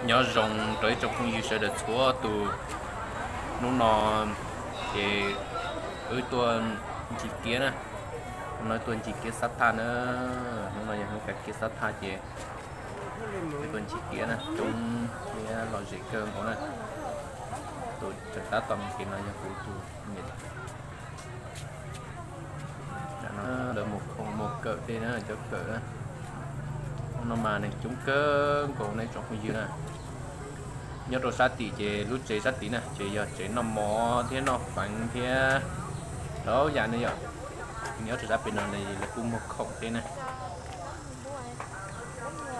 Nyob zoo rau ib tsoom phooj ywg sawv daws txhua tus. Hnub no ces wb tuaj ncig kiab na, hnub no tuaj ncig kiab Xab Thaj na, hnub no yog hnub kav kiab Xab Thaj ces wb tuaj ncig kiab na, coob thiab lom zem kawg nkaus na. Tus tseem tab tom mus kev no yog kuv tus niam. Lawv mus khoom mus kawm tej na, cov kawm na. Hnub no mas neeg coob kawg nkaus nej tsoom phooj ywg na. Nyob rau sab tim ces lub tsev sab tim na ces yog tsev noj mov thiab noj feev thiab rau yam ne yom. Nyob rau sab pem no lawv kuj muag khoom tej na.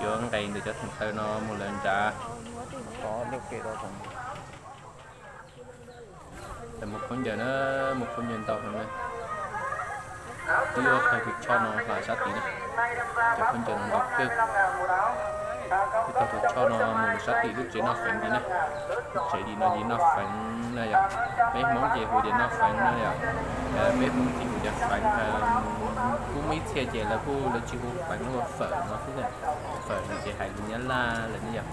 Yuav nqes ntawm cov theem taw no mus lawv nrad. Lawv muag khaub ncaws na, muag khaub ncaws ntau heev na. Twb yuav tau tus choj no hla sab tid na, cov khaub ncaws no ntau kawg. Twb tau tus choj no mus sab tim lub tsev noj feev tid na. Lub tsev tim no ces noj feev na yom, peb Hmoob ces hu tias noj feev na yom. Peb Hmoob ces hu tias feev, kuj muaj ib txhia ces lawv kuj lawv tsis hu feev, lawv hu fawm no xwb na. Fawm no ces hais lus Nyab Laj lawm ne yom.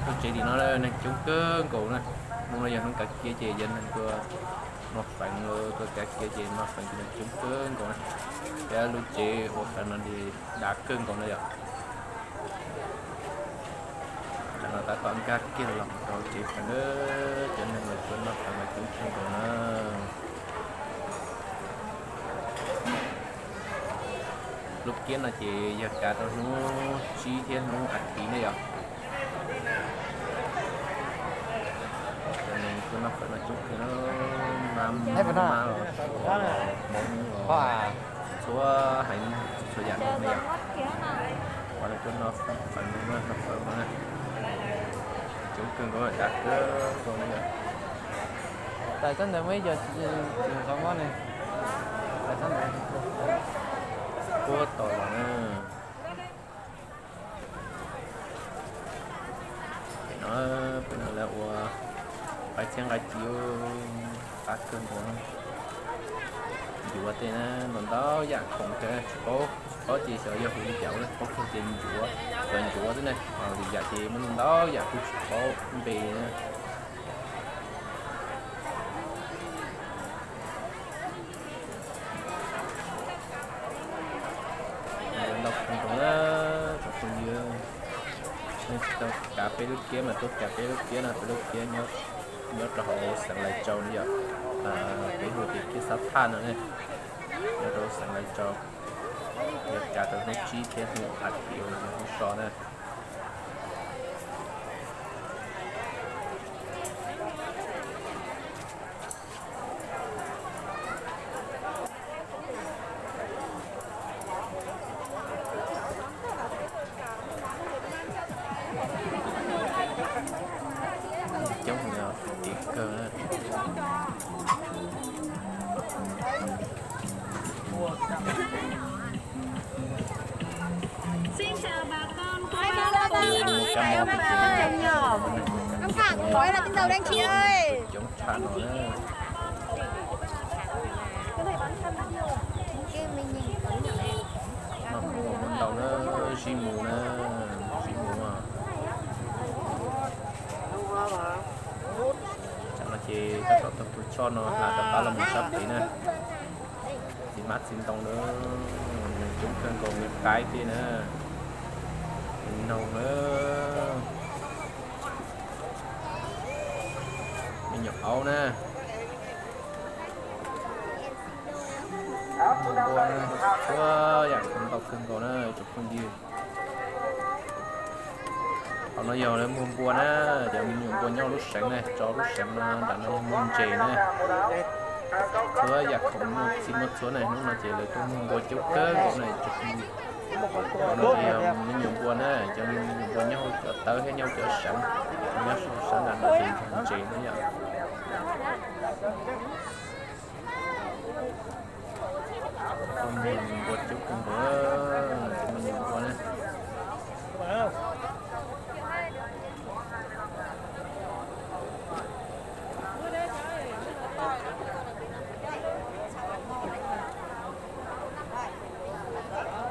Lub tsev tim no neeg coob kawg nkaus na. Hnub no yog hnub kav kiab ces yog neeg tuaj noj feev, tuaj kav kiab ces noj feev ces neeg coob kawg nkaus na. Thiab lub tsev ua feev no ces dav kawg nkaus na yom. Tam no tab tom nkag kiag los rau tsev feev, cov neeg lawv tuaj noj feev mas coob kawg nkaus na. Lub kiab no ces yog kav rau hnub tsib thiab hnub a thiv ne yom. Cov neeg tuaj noj feev no coob kawg, mab los, Hmoob los, txhua haiv neeg txhua yam neeg ne yom. Ua lawv tuaj noj feev no, noj feev no na. Coob kawg nkaus, dav kawg nkaus ne yom. Tais xab ntawd muaj ib co tsis tau mob ne. Tais xab ntawd puag tom los na. Pem no, pem no lawv ua nqaij txhiab nqaij ci, qab kawg nkaus. Ncuav tej na, ntau ntau yam khoom kawg, tsis paub, tsis paub ces xyov yog hu li cas na, paub kawg ces ncuav, cov ncuav xwb na, lwm yam ces muaj ntau yam kuj tsis paub npe na. Ntau kawg nkaus na, tsoom phooj ywg, neeg tsis tau kav peb lub kiab mas tuaj kav peb lub kiab no, peb lub kiab nyob rau hauv xeev Lais Tsau ne yom. Peb hu tias kiab Xab Thaj no ne, nyob rau xeev Lais Tsau. Yog kav rau hnub tsib thiab hnub a thiv uas yog hnub so na. Coob heev, tiv kawg na. Coob tshaj no na. Noj khoom ua ntau na, sib mus na, sib mus. Tam no ces tab tom taug tus choj no hla rov qab los mus sab pem na. Txiv hmab txiv ntoo na, neeg coob kawg nkaus, me qaib tej na, me noog na, me nyuam aub na. Npua na, txhua yam khoom ntau kawg nkaus na tsoom phooj ywg. Qhov no yog lawv muag npua na, cov me nyuam npua nyob lub seev na, tso lub seev no nram no yog muag ntses na. Txhua yam khoom muaj txhij muaj txhua na, hnub no ces lawv tuaj muag npua coob kawg nkaus na tsoom phooj ywg. Qhov no yog me nyuam npua na, cov me nyuam npua nyob hauv cov tawb thiab nyob hauv cov seev, nyob sab nram no ces yog ntses na yom. Muag npua coob kawg nkaus, cov me nyuam npua na.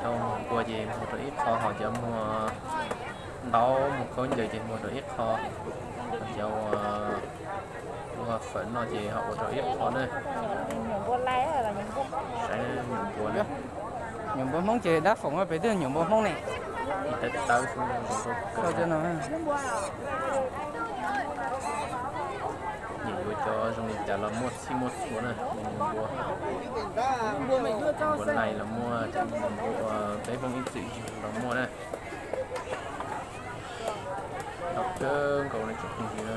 Cov muag npua ces muag rau ib qho, ho cov muag Taub mus khaub ncaws ces muag rau ib qho, cov uas ua fawm no ces ho ua rau ib qho na. Saib nyuam npua na. Nyuam npua Hmoob ces dab foom pem twb nyuam npua Hmoob ne. Ib tawb tawb xwb. Nyiam yuav cov zoo li cas los muaj txhij muaj txhua na, nyuam npua, npua laij los muaj, cov npua uas peb Hmoob ib txwm yug los muaj na. Nyob kawg nkaus no tsoom phooj ywg na.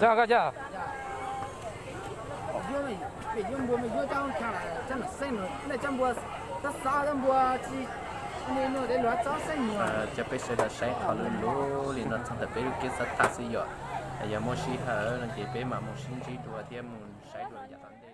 Coj peb sawv daws saib qhov luv luv li no txog ntawm peb lub kiab xab thaj xwb yom. Yog muaj sij hawm no ces peb mam mus sib ntsib dua thiab mus saib dua yam tom ntej.